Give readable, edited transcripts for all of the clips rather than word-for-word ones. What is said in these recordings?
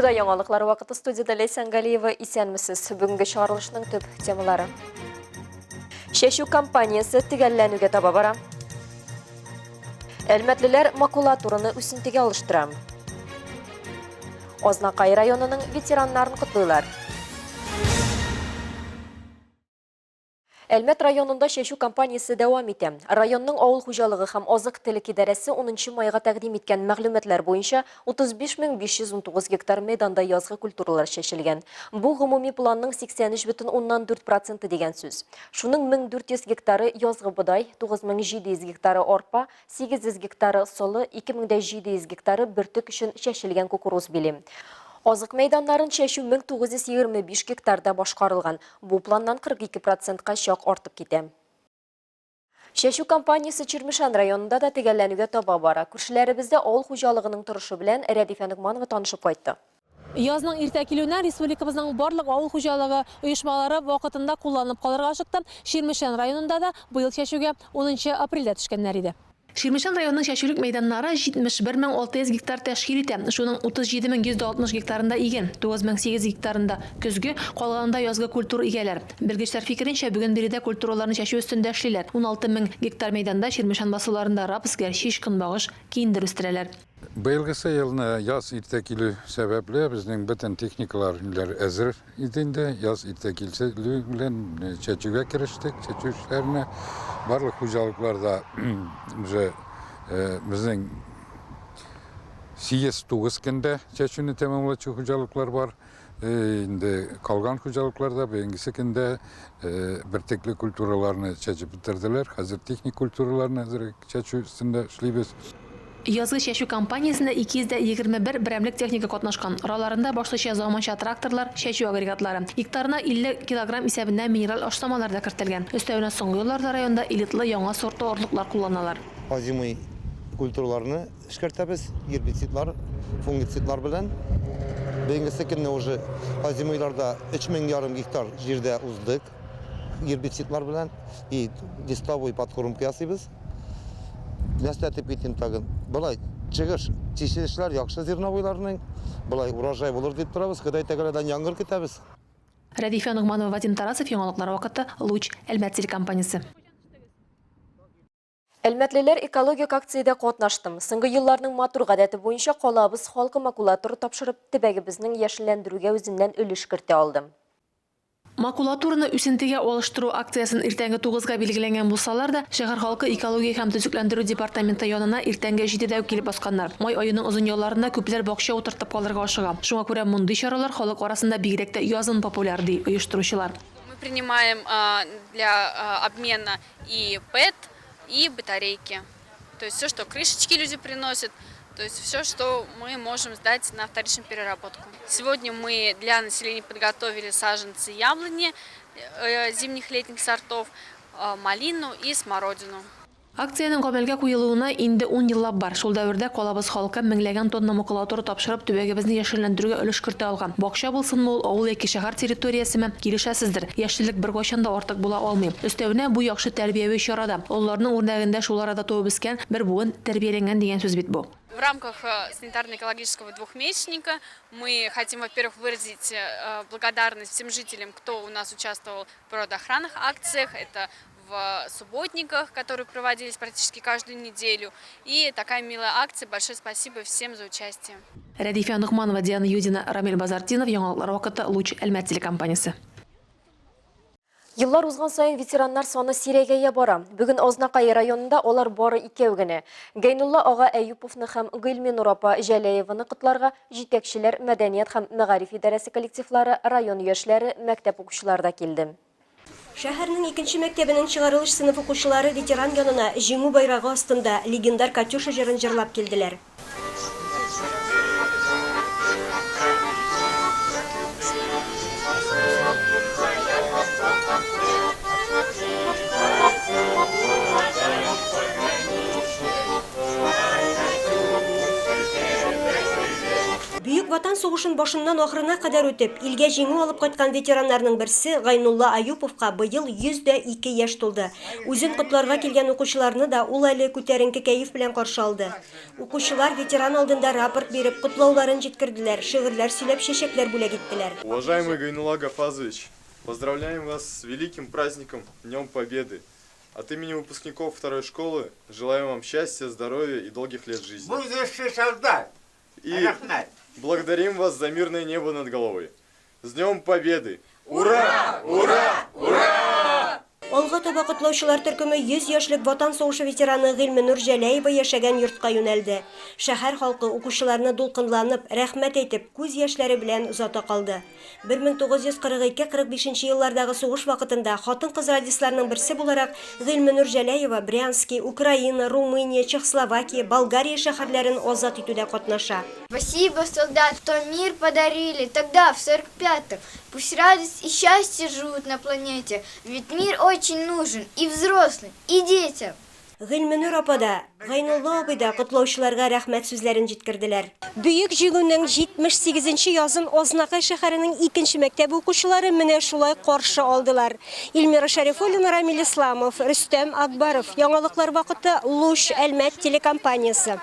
Эфирда яңалыклар вакыты студиядә Ләйсән Галиева. Исәнмесез. Бүгенге чыгарылышның төп темалары. Чәчү кампаниясе төгәлләнүгә таба бара. Әлмәтлеләр макулатураны үсентегә алыштыра. Азнакай районының ветераннарын котлыйлар. Әлмәт районында чәчү кампаниясе дәвам итә. Районның авыл хуҗалыгы һәм азык-төлек идарәсе 10 майга тәкъдим иткән мәгълүматлар буенча 35519 гектар мәйданда язгы культуралар чәчелгән. Бу гомуми планның 83,4 проценты дигән сүз. Шуның 1400 гектары язгы бодай, 9700 гектары арпа, 800 гектары солы, 2700 гектары бөртек өчен чәчелгән кукуруз били. Азык мәйданнарын чәчү 1925 гектарда башкарылган. Бу планнан 42 процентка чак артып китә. Чәчү кампаниясе Чирмешән районында да төгәлләнүгә таба бара. Күршеләребездә авыл хуҗалыгының торышы белән Рәдифә Ногманова танышып кайтты. Язның иртә килүенә республикабызның барлык авыл хуҗалыгы оешмалары вакытында кулланып калырга ашыкты. Чирмешән районында да быел чәчүгә унынчы апрельдә төшкәннәр иде. Чирмешән районының чәчүлек мәйданнары 71 мең 600 гектар тәшкил итә. Шуның 37 мең 160 гектарында иген, 9800 гектарында, көзге, калганында язгы культура игәләр. Белгечләр фикеренчә, бүген биредә культураларны чәчү өстендә эшлиләр. 16 мең гектар мәйданда Чирмешән басуларында рапс, гәрчич, көнбагыш, киндер үстерәләр. Быелгысы елны яз иртә килү сәбәпле, безнең бөтен техникалар ниләр әзер иде инде. Яз иртә килсә белән чәчүгә керештек, чәчү эшләренә. Барлык хуҗалыкларда уже безнең 8-9 көндә чәчүне тәмамлаучы хуҗалыклар бар. Инде калган хуҗалыкларда бүгенгесе көндә бөртекле культураларны чәчеп бетерделәр. Хәзер техник культураларны әзрәк чәчү өстендә эшлибез. Язгы чәчү кампаниясендә 221 берәмлек техника катнашкан. Араларында башлыча заманча тракторлар, чәчү агрегатлары. Гектарына 50 килограмм исәбеннән минераль ашламалар да кертелгән. Өстәвенә соңгы елларда районда элитлы яңа сортлы орлыклар кулланалар. Озимый культураларны Эшкәртәбез гербицидлар, фунгицидлар белән. Бүгенгесе көнне уже озимыйларда 3 мең ярым гектар җирдә уздык гербицидлар белән и листовой подкормка ясыйбыз. Нәрсә дип китим тагын? Болай чыгыш, чишелешләр яхшы зерновойларның. Болай урожай булыр дип торабыз. Ходай Тәгаләдән яңгыр көтәбез. Рәдифә Ногманова, Вадим Тарасов, Яңалыклар вакыты, Луч, Әлмәт телекомпаниясе. Әлмәтлеләр экологик акциядә катнаштым. Соңгы елларның матур гадәте буенча калабыз халкы макулатура тапшырып, төбәгебезнең яшелләндерүгә үзеннән өлеш кертә алды. Макулатураны үсентегә алыштыру акциясен иртәнге тугызга билгеләнгән булсалар да, шәһәр халкы экология һәм төзекләндерү департаменты янына иртәнге җидедә үк килеп басканнар. Май аеның озын ялларында күпләр бакча утыртып калырга ашыга. Шуңа күрә мондый чаралар халык арасында бигрәк тә язын популяр, ди оештыручылар. Мы принимаем для обмена и ПЭТ, и батарейки. То есть все, что крышечки люди приносят, то есть все, что мы можем сдать на вторичную переработку. Сегодня мы для населения подготовили саженцы яблони зимних летних сортов, малину и смородину. Акциянең гамәлгә куелуына инде ун еллап бар. Шул дәвердә калабыз халкы меңләгән тонна макулатура тапшырып, төбәгебезне яшелләндерүгә өлеш кертә алган. Бакча булсынмы ул, авыл яки шәһәр территориясеме, килешәсездер, яшеллек беркайчан да артык була алмый. Өстәвенә, бу яхшы тәрбияви чара да. Олыларның үрнәгендә шул арада туып үскән бер буын тәрбияләнгән дигән сүз бит бу. В рамках санитарно-экологического двухмесячника мы хотим, во-первых, выразить благодарность всем жителям, кто у нас участвовал в природоохранных акциях. Это в субботниках, которые проводились практически каждую неделю. И такая милая акция. Большое спасибо всем за участие. Рәдифә Ногманова, Диана Юдина, Рамил Базартдинов, Яңалыклар вакыты, Луч, Әлмәт телекомпаниясе. Еллар узган саен ветераннар саны сирәгәя бара. Бүген Азнакай районында алар бары икәү генә. Гайнулла ага Әюповны һәм Гыйльминур апа Җәләеваны котларга җитәкчеләр, мәдәният һәм мәгариф идарәсе коллективлары, район яшьләре, мәктәп укучылары да килде. Шәһәрнең икенче мәктәбенең чыгарылыш сыйныф укучылары ветеран янына Җиңү байрагы астында легендар Катюша җырын җырлап килделәр. Бөек Ватан сугышы. сугышын башыннан ахырына кадәр үтеп, илгә җиңү алып кайткан ветераннарның берсе Гайнулла Аюповка быел 102 яшь тулды. Үзен котларга килгән укучыларны да ул әле күтәренке кәеф белән каршы алды. Укучылар ветеран алдында рапорт биреп, котлауларын җиткерделәр, шигырьләр сөйләп, чәчәкләр бүләк иттеләр. Уважаемый Гайнулла Гафазович, поздравляем вас с великим праздником Днем Победы! От имени выпускников второй школы желаем вам счастья, здоровья и долгих лет жизни. Будущий солдат! И благодарим вас за мирное небо над головой. С Днем Победы! Ура! Ура! Ура! Алга таба котлаучылар төркеме 100 яшьлек Ватан сугышы ветераны Гыйльменур Җәләева яшәгән йортка юнәлде. Шәһәр халкы укучыларны дулкынланып, рәхмәт әйтеп, күз яшьләре белән озата калды. 1942-45 еллардагы сугыш вакытында хатын-кыз радистларның берсе буларак Гыйльменур Җәләева Брянски, Украина, Румыния, Чехословакия, Болгария шәһәрләрен азат итүдә катнаша. Спасибо, солдат, что мир подарили тогда, в 45-м. Пусть радость и счастье живут на планете, ведь мир очень нужен и взрослым, и детям. Гыйльменур апа да, Гайнулла абый да котлаучыларга рәхмәт сүзләрен җиткерделәр. Бөек Җиңүнең 78 нче язын Азнакай шәһәренең икенче мәктәбе укучылары менә шулай каршы алдылар. Эльмира Шәрифуллина, Рамил Исламов, Рөстәм Акбаров. Яңалыклар вакыты, Луч, Әлмәт телекомпаниясе.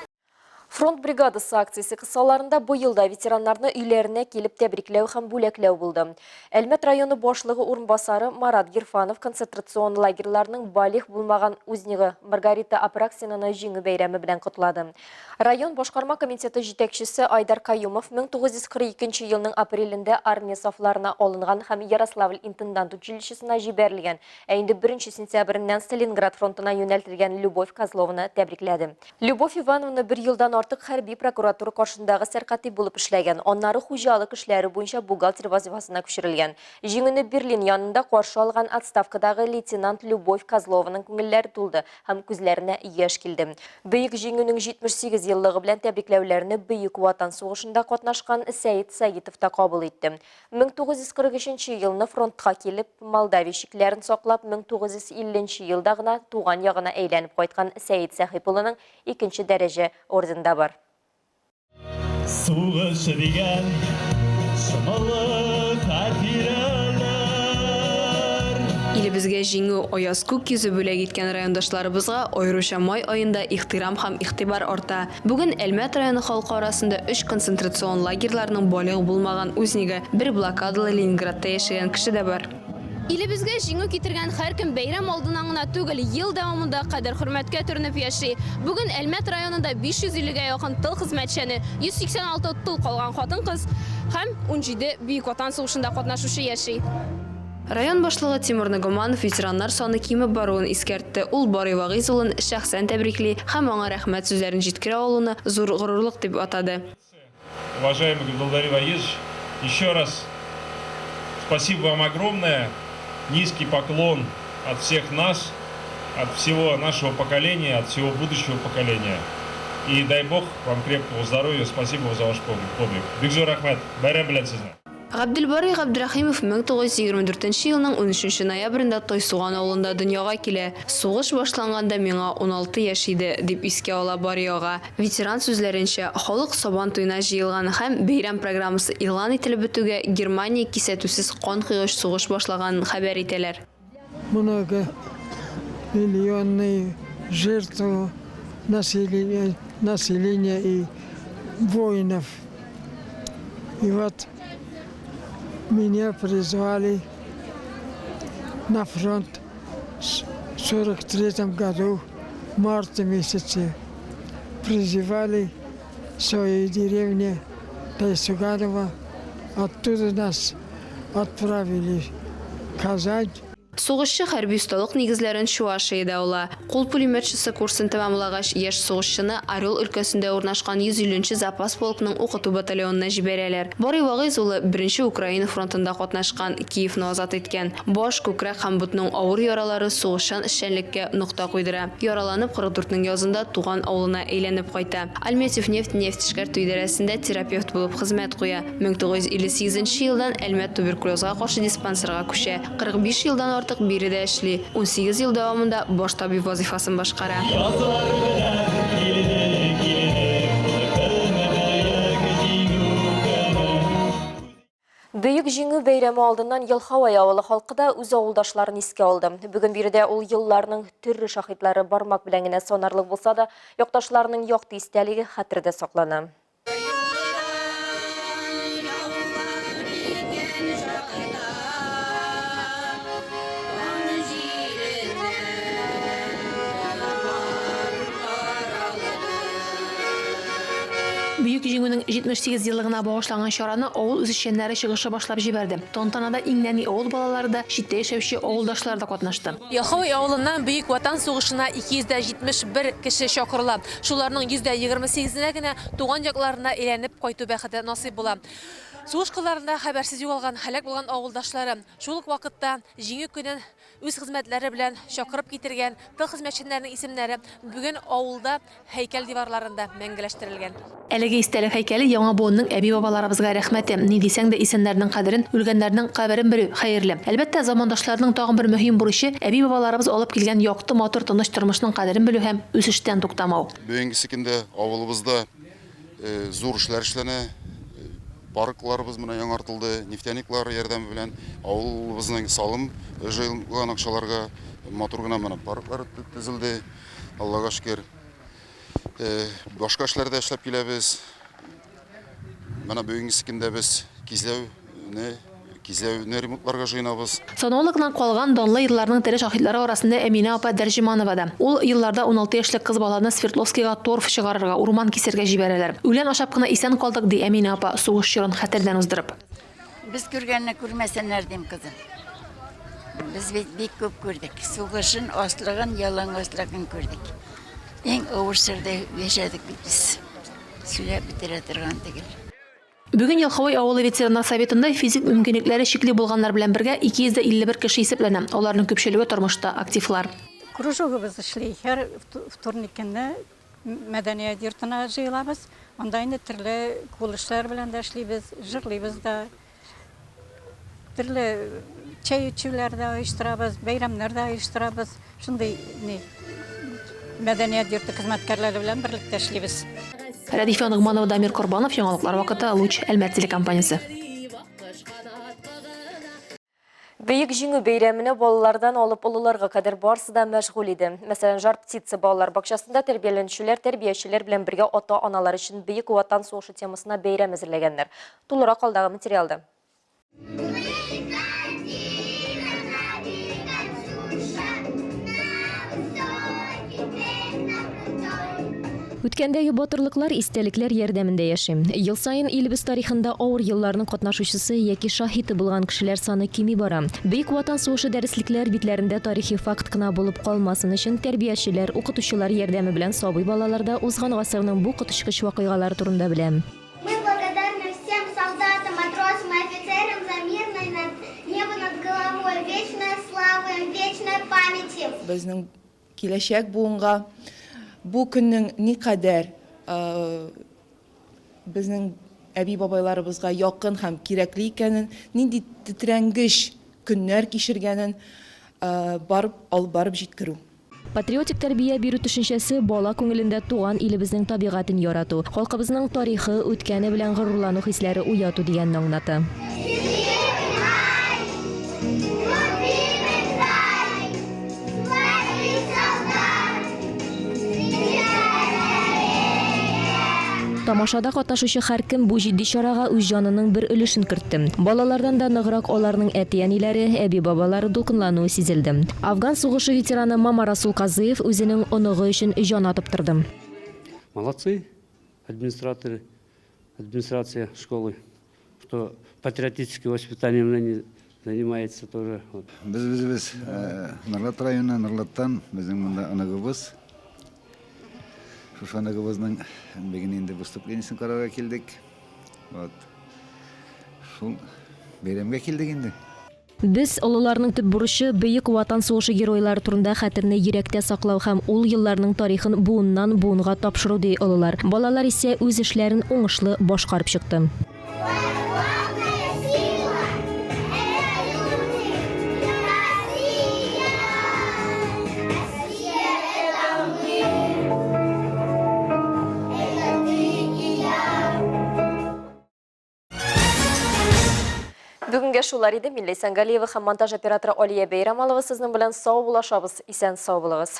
Фронт бригадасы акциясе кысаларында быел да ветераннарны өйләренә килеп тәбрикләү һәм бүләкләү булды. Әлмәт районы башлыгы урынбасары Марат Гирфанов концентрацион лагерьларның балигъ булмаган узнигы Маргарита Апраксинаны Җиңү бәйрәме белән котлады. Район башкарма комитеты җитәкчесе Айдар Каюмов 1942 елның апрелендә армия сафларына алынган һәм Ярославль интендант училищесына җибәрелгән, ә инде 1 сентябреннән Сталинград фронтына юнәлтелгән Любовь Козлованы тәбрикләде. Любовь Ивановна бер елдан артык хәрби прокуратура каршындагы сәркатип булып эшләгән, аннары хуҗалык эшләре буенча бухгалтер вазифасына күчерелгән. Җиңүне Берлин янында каршы алган отставкадагы лейтенант Любовь Козлованың күңелләре тулды һәм күзләренә яшь килде. Бөек Җиңүнең 78 еллыгы белән тәбрикләүләрне Бөек Ватан сугышында катнашкан Сәет Сагитов та кабул итте. 1943 елны фронтка килеп, Молдавия чикләрен саклап, 1950 нче елда гына туган ягына әйләнеп кайткан Сәет Сәхип улының икенче дәрәҗә ордены да бар. Сугыш дигән шомлы хатирәләр. Илебезгә җиңү, аяз күк йөзе бүләк иткән райондашларыбызга аеруча май аенда ихтирам һәм игътибар арта. Бүген Әлмәт районы халкы арасында өч концентрацион лагерьларның балигъ булмаган узнигы, бер блокадалы Ленинградта яшәгән кеше дә бар. Илебезгә җиңү китергән һәркем бәйрәм алдыннан гына түгел, ел дәвамында кадер-хөрмәткә төренеп яши. Бүген Әлмәт районында 550 гә якын тыл хезмәтчәне, 186 тол калган хатын-кыз һәм 17 Бөек Ватан сугышында катнашучы яши. Район башлыгы Тимур Нагуманов ветераннар саны кимеп баруын искәртте. Ул Барый Вагыйз улын шәхсән тәбрикли һәм аңа рәхмәт сүзләрен җиткерә алуны зур горурлык дип атады. Уважаемый Габделбари Вагизович, еще раз спасибо вам огромное, низкий поклон от всех нас, от всего нашего поколения, от всего будущего поколения. И дай бог вам крепкого здоровья, спасибо за ваш подвиг. Бик зур рәхмәт, бәйрәм белән сезне! Габделбарый Габдрәхимов 1924 нче елның унөченче ноябрендә Тайсуган авылында дөньяга килә. Сугыш башланганда миңа 16 яшь иде, дип искә ала Бари ага. Ветеран сүзләренчә, халык Сабан туена җыелган һәм, бәйрәм программасы игълан ителеп бетүгә, Германия кисәтүсез канкойгыч сугыш башлаганын хәбәр итәләр. Много миллионные жертвы населения, населения и воинов. И вот меня призвали на фронт в 43 году, в марте месяце. Призывали в своей деревне Тайсуганова. Оттуда нас отправили в Казань. Сугышчы хәрби осталык нигезләрен Чуашиядә ала. Кул пулеметчысы курсын тәмамлагач, яшь сугышчыны Орел өлкәсендә урнашкан 150 нче запас полкның укыту батальонына җибәрәләр. Барый Вагыйз улы Беренче Украина фронтында катнашкан, Киевны азат иткән. Баш, күкрәк һәм ботның авыр яралары сугышчан эшчәнлеккә нокта куйдыра. Яраланып, 44 нең язында туган авылына әйләнеп кайта. Альметьев-нефть нефть эшкәртү идарәсендә терапевт булып хезмәт куя. 1958 нче елдан Әлмәт туберкулезга каршы диспансерга күчә. 45 елдан артык биредә эшли, 18 ел дәвамында баш табиб вазыйфасын башкара. Язлар белән килде, килде ул көн, бөек Җиңү көне. Бөек Җиңү бәйрәме алдыннан Елховая авылы халкы да үз авылдашларын искә алды. Бүген биредә ул елларның төрле шаһитлары бармак белән генә санарлык булса да, якташларының якты истәлеге хәтердә саклана. Бөек Җиңүнең 78 еллыгына багышланган чараны авыл үзешчәннәре чыгышы башлап җибәрде. Тантанада иң нәни авыл балалары да, читтә яшәүче авылдашлар да катнашты. Яховой авылыннан Бөек Ватан сугышына 271 кеше чакырыла. Шуларның 128-енә генә туган якларына әйләнеп кайту бәхете насыйп була. Сугыш кырларында хәбәрсез югалган, һәлак булган авылдашлары, шул ук вакытта Җиңү көнен үз хезмәтләре белән чакырып китергән тыл хезмәтчәннәренең исемнәре бүген авылда һәйкәл диварларында мәңгеләштерелгән. Әлеге истәлек һәйкәле яңа буынның әби-бабаларыбызга рәхмәте. Ни дисәң дә, исәннәрнең кадерен, үлгәннәрнең каберен белү хәерле. Әлбәттә, замандашларның тагын бер мөһим бурычы, әби-бабаларыбыз алып килгән якты, матур, тыныч тормышның кадерен белү һәм үсештән туктамау. Бүгенгесе көндә авылыбызда зур эшләр эшләнә. Паркларыбыз менә яңартылды, нефтяниклар ярдәме белән авылыбызның салым җыелган акчаларга матур гына менә парклар төзелде, Аллага шөкер. Башка эшләр дә эшләп киләбез. Менә бүгенгесе көндә без Кизләүне Кизләүне ремонтларга җыенабыз. Санаулы гына калган данлы елларның тере шаһитлары арасында Әминә апа Дәрҗеманова да. Ул елларда 16 яшьлек кыз баланы Свердловскига торф чыгарырга, урман кисәргә җибәрәләр. Үлән ашап кына исән калдык, ди Әминә апа, сугыш чорын хәтердән уздырып. Без күргәнне күрмәсеннәр дим, кызым. Без бит бик күп күрдек. Сугышын, ачлыгын, ялангачлыгын күрдек. Иң авыр чорда яшәдек бит без. Сөйләп бетерә торган түгел. Бүген Елховой авылы ветераннар советында физик мөмкинлекләре чикле булганнар белән бергә 251 кеше исәпләнә, аларның күпчелеге тормышта активлар. Кружогыбыз эшли. Һәр вторник көнне мәдәният йортына җыелабыз. Анда инде төрле кул эшләре белән дә эшлибез, җырлыйбыз да. Төрле чәй эчүләр дә оештырабыз, бәйрәмнәр дә оештырабыз. Шундый ни мәдәният йорты хезмәткәрләре белән берлектә эшлибез. Рәдифә Ногманова, Дамир Корбанов, Яңалыклар вакыты, Луч, Әлмәт телекомпаниясе. Бөек Җиңү бәйрәменә балалардан алып олыларга кадәр барсы да мәшгуль иде. Мәсәлән, Жар птица балалар бакчасында тәрбияләнүчеләр тәрбиячеләр белән бергә ата-аналар өчен Бөек Ватан сугышы темасына бәйрәм әзерләгәннәр. Тулырак алдагы материалда. Үткәндәге батырлыклар истәлекләр ярдәмендә яши. Ел саен илебез тарихында авыр елларның катнашучысы яки шаһиты булган кешеләр саны кими бара. Бөек Ватан сугышы дәреслекләр битләрендә тарихи факт кына булып калмасын өчен тәрбиячеләр, укытучылар ярдәме белән сабый балалар да узган гасырның бу коточкыч вакыйгалары турында белә. Мы благодарны всем солдатам, матросам и офицерам за мирное над, небо над головой. Вечная слава им, вечная память им. Безнең киләчәк буынга бу көннең никадәр безнең әби-бабайларыбызга якын һәм кирәкле икәнен, нинди тетрәнгеч көннәр кичергәнен барып алып барып җиткерү. Патриотик тәрбия бирү төшенчәсе бала күңелендә туган илебезнең табигатен ярату, халкыбызның тарихы, үткәне белән горурлану хисләре уяту дигәнне аңлата. Тамашада катнашучы һәркем бу җитди чарага үз җанының бер өлешен кертте. Балалардан да ныграк аларның әти-әниләре, әби-бабалары дулкынлануы сизелде. Афган сугышы ветераны Мамарасул Казыев үзенең оныгы өчен җан атып торды. Молодцы, администраторы, администрация школы, что патриотическим воспитанием они занимается тоже. Вот. Без үзебез э, Норлат районы, Норлаттан, безнең монда оныгыбыз. Шушы оныгыбызның бүген инде выступлениесен карарга килдек. Вот. Шул бәйрәмгә килдек инде. Без, олыларның төп бурычы, Бөек Ватан сугышы геройлары турында хәтерне йөрәктә саклау һәм ул елларның тарихын буыннан-буынга тапшыру, ди олылар. Балалар исә үз эшләрен уңышлы башкарып чыкты. Бүгенгә шулар иде. Мин Ләйсән Галиева һәм монтаж операторы Алия Бәйрәмалова сезнең белән саубуллашабыз. Исән-сау булыгыз.